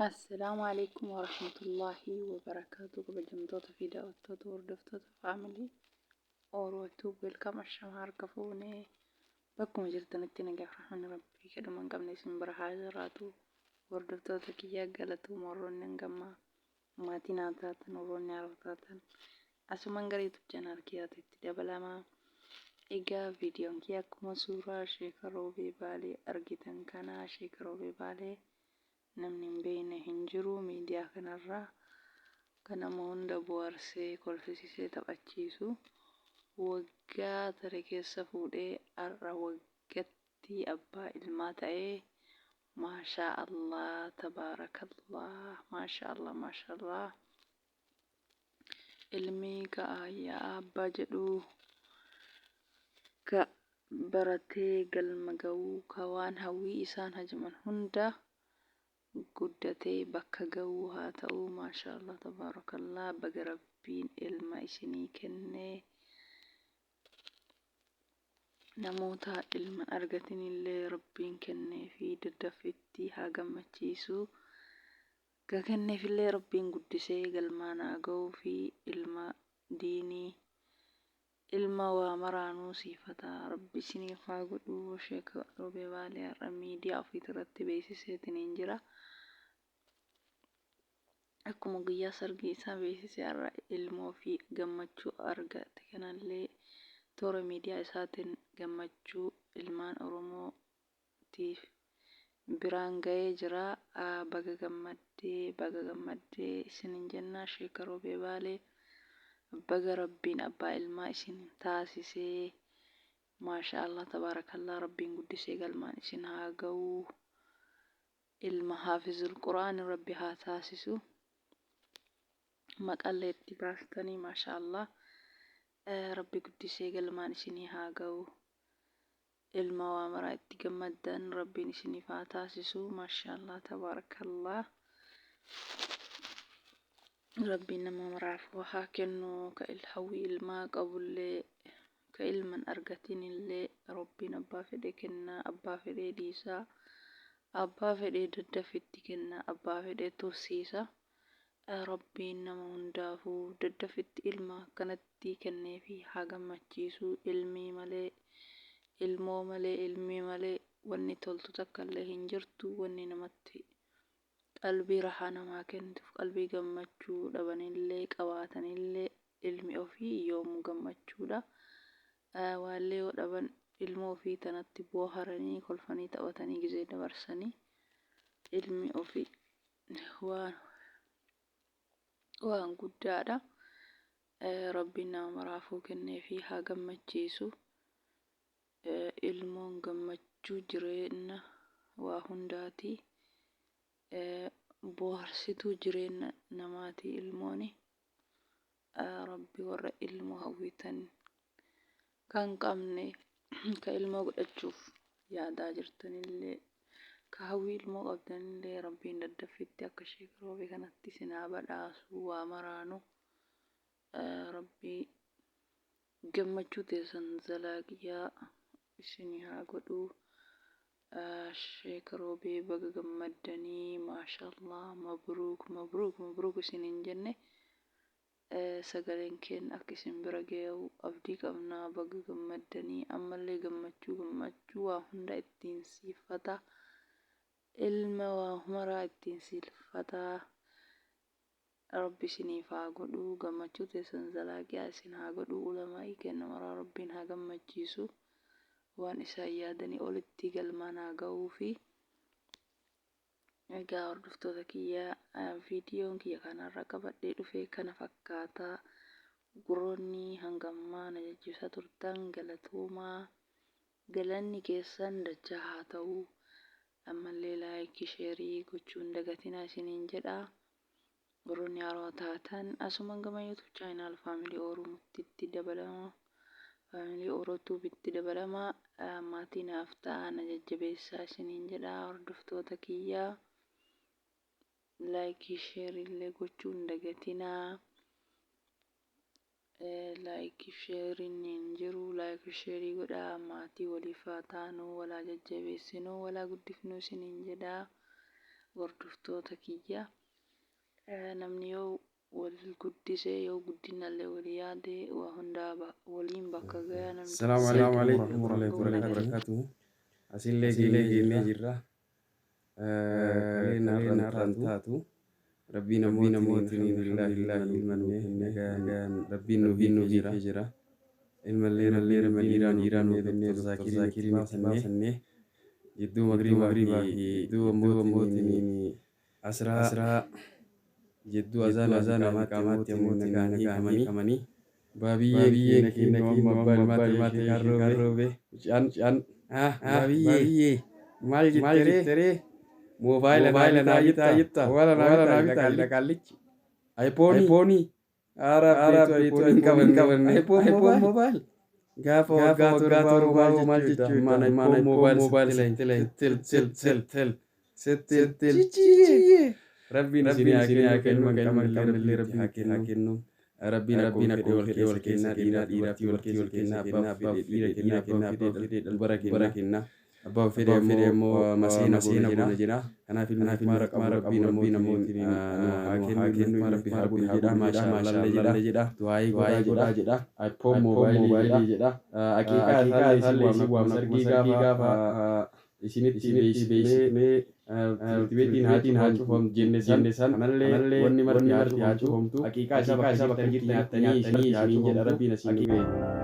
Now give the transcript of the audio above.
Assalaamu Aleykum Warahmatullaahi Wabarakaatu. Kabajamtoota fi daawwattoota, hordoftoota family Oro Tube, welcome. Ashama, harka fuunee, bakkuma jirtanitti nagaa fi rahmanni Rabbii kadhuma hin qabne isin bira haa jiraatu. Hordoftoota kiyyaa, galatooma. Warroonni hangammaa maatii naa taatan, warroonni haaraa taatan, asumaan gara YouTube channel kiyyaatti dabalamaa. Egaa viidiyoon kiyya akkuma suuraa Sheeka Roobee Baalee argitan kana, Sheeka Roobee Baalee namni hin beekne hin jiru miidiyaa kanarraa, kan nama hunda bohaarsee, kolfisiisee, taphachiisu. Waggaa tare keessa fuudhee har'a waggatti abbaa ilmaa ta'ee. Maashaa Allah, tabaarakallah, maashaa Allah, maashaa Allah. Ilmi ka yaa abbaa jedhu, ka baratee galma ga'uu, ka waan hawwii isaan hajaman hunda guddatee bakka ga'uu haa ta'u. Maashaa Allah, tabaarakallah, baga Rabbiin ilma isinii kennee. Namoota ilma argatinillee Rabbiin kennee fi daddaffitti haa gammachiisu. Ka kenneefillee Rabbiin guddisee galmaan haa ga'uu fi ilma diinii, ilma waa maraanuu siifataa Rabbi isiniif haa godhu. Sheek Roobee Baalee har'a miidiyaa ofiitirratti beeksiseetiniin jira. Akkuma guyyaa sargii isaa beeksisee, har'a ilmoo fi gammachuu argate kanallee toora miidiyaa isaatiin gammachuu ilmaan Oromootiif biraan ga'ee jira. Baga gammaddee, baga gammaddee isinin jenna. Sheeka Roobee Baalee, baga Rabbiin abbaa ilmaa isin taasisee. Maasha Allah, tabaarakallah, Rabbiin guddisee galmaan isin haa ga'u. Ilma haafizul Qur'aan Rabbi haa taasisu. Maqallee itti baastanii, maasha Allah. Rabbi guddisee galmaan isinii haa ga'u. Ilma waa maraa itti gammaddan Rabbiin isiniif haa taasisu. Maashaallah, tabaarakallah. Rabbiin nama maraaf haa kennu. Ka hawwii ilmaa qabullee, ka ilman argatinillee, Rabbiin abbaa fedhe kenna, abbaa fedhee dhiisa, abbaa fedhee daddafitti kenna, abbaa fedhee tursiisa. Rabbiin nama hundaafuu daddafitti ilma akkanatti kenneefi haa gammachiisu. Ilmii malee, ilmoo malee, ilmii malee wanni toltu takka illee hin jirtu. Wanni namatti qalbii rahaa namaa kennituuf, qalbii gammachuu dhabanillee qabaatanillee, ilmi ofii yoomuu gammachuudha. Waallee yoo dhaban, ilmoo ofii tanatti booharanii, kolfanii, taphatanii gizee dabarsanii. Ilmi ofii waan guddaadha. Rabbiin nama maraafuu kenneefi haa gammachiisu. Ilmoon gammachuu jireenya waa hundaati. Bohaarsituu jireenya namaati ilmooni. Rabbi warra ilmoo hawwitan kan qabne, ka ilmoo godhachuuf yaadaa jirtanillee, ka hawwii ilmoo qabdanillee, Rabbiin daddaffitti akka Sheek Roobee kanatti isin haa badhaasu waa maraanu. Rabbi gammachuu teessan zalaaqiyaa isinii haa godhu. Sheek Roobee, baga gammaddanii, maashallah, mabruuk, mabruuk, mabruuk isiniin jenne. Sagaleen keenya akka isin bira ga'u abdii qabna. Baga gammaddanii, ammallee gammachuu, gammachuu waa hunda ittiin siifata, ilma waa maraa ittiin siifata Rabbi isiniif haa godhu. Gammachuu teessan zalaaqiyaa isin haa godhu. Ulamaa'ii kenna maraa Rabbiin haa gammachiisu, waan isaan yaadanii olitti galmaan haa ga'uu fi. Egaa hordoftoota kiyya, viidiyoon kiyya kanarra qabadhee dhufe kana fakkaata. Gurroonni hanga ammaa na jajjabeessaa turtan, galatoomaa, galanni keessan dachaa haa ta'u. Ammallee like, share gochuun dagatinaa isiniin jedha. Warroonni haarawaa taatan asumaan gama YouTube channel Family Oromootti dabalama, Family Oro Tube dabalama, maatii naaf ta'a, na jajjabeessaa isiniin jedha. Hordoftoota kiyyaa, like, share illee gochuun dagatinaa. Like, shareiin hin jiru, like, share godhaa. Maatii waliif haa taanu, walaa jajjabeessinuu, walaa guddifnuu isiniin jedha. Hordoftoota kiyya, namni yoo wal guddise, yoo guddinallee walii yaade, waa hundaa waliin bakka gaya namni. Assalamu alaikum warahmatullahi wabarakatuh. Asillee geennee jirra. Kaleen har'aan taatu. Rabbiin namootiin alhamdulillah ilma nuu kenne, nagaan Rabbiin nu hiikee jira. Ilmallee Rabbiin dhiiraa nuu kennee, Dr. Zaakiriin itti baasannee, jidduu magriibaa fi jidduu ammootiin asraa, jidduu azaana qaamaatti ammoo nagaan hiikamanii, baabiyyeen keenya amma abbaa ilmaa ta'ee kan roobe mucaan baabiyyee maal jetteree, moobaayila naa bitaa jetta, moobaayila naa bitaa dhaqaallichi aypoonii haaraa beektuu hin qabanne, iPhone mobile gaafa waggaa 7 maal jechuudha, maan iPhone mobile sittil sittil sittil sittil. Rabbiin isinii haa kennu, ilma qabnellee Rabbiin haa kennu. Rabbiin akkuma fedhe wal kennaa, dhiiraa dhiiraa wal keessa kennaa, abbaa fedhe dhiira kennaa, abbaa fedhe dubara kenna, abbaa fedhe ammoo maseena goona jedha. Kanaaf ilma hikmaa qabu Rabbiin namootiin haa kennu, ilma Rabbi haa godhu jedha, maashaa Allah jedha, du'aayii godhaa jedha, iPhone mobile jedha. Aqiiqaa isaallee isin waamna, sargii gaafa isinitti beeksifnee tibeetiin haa cufamu jenne san, kanallee wanni marti haa cufamtu, aqiiqaa isaa bakka jirtanitti nyaattanii isiniin jedha. Rabbiin asiin nu ga'e.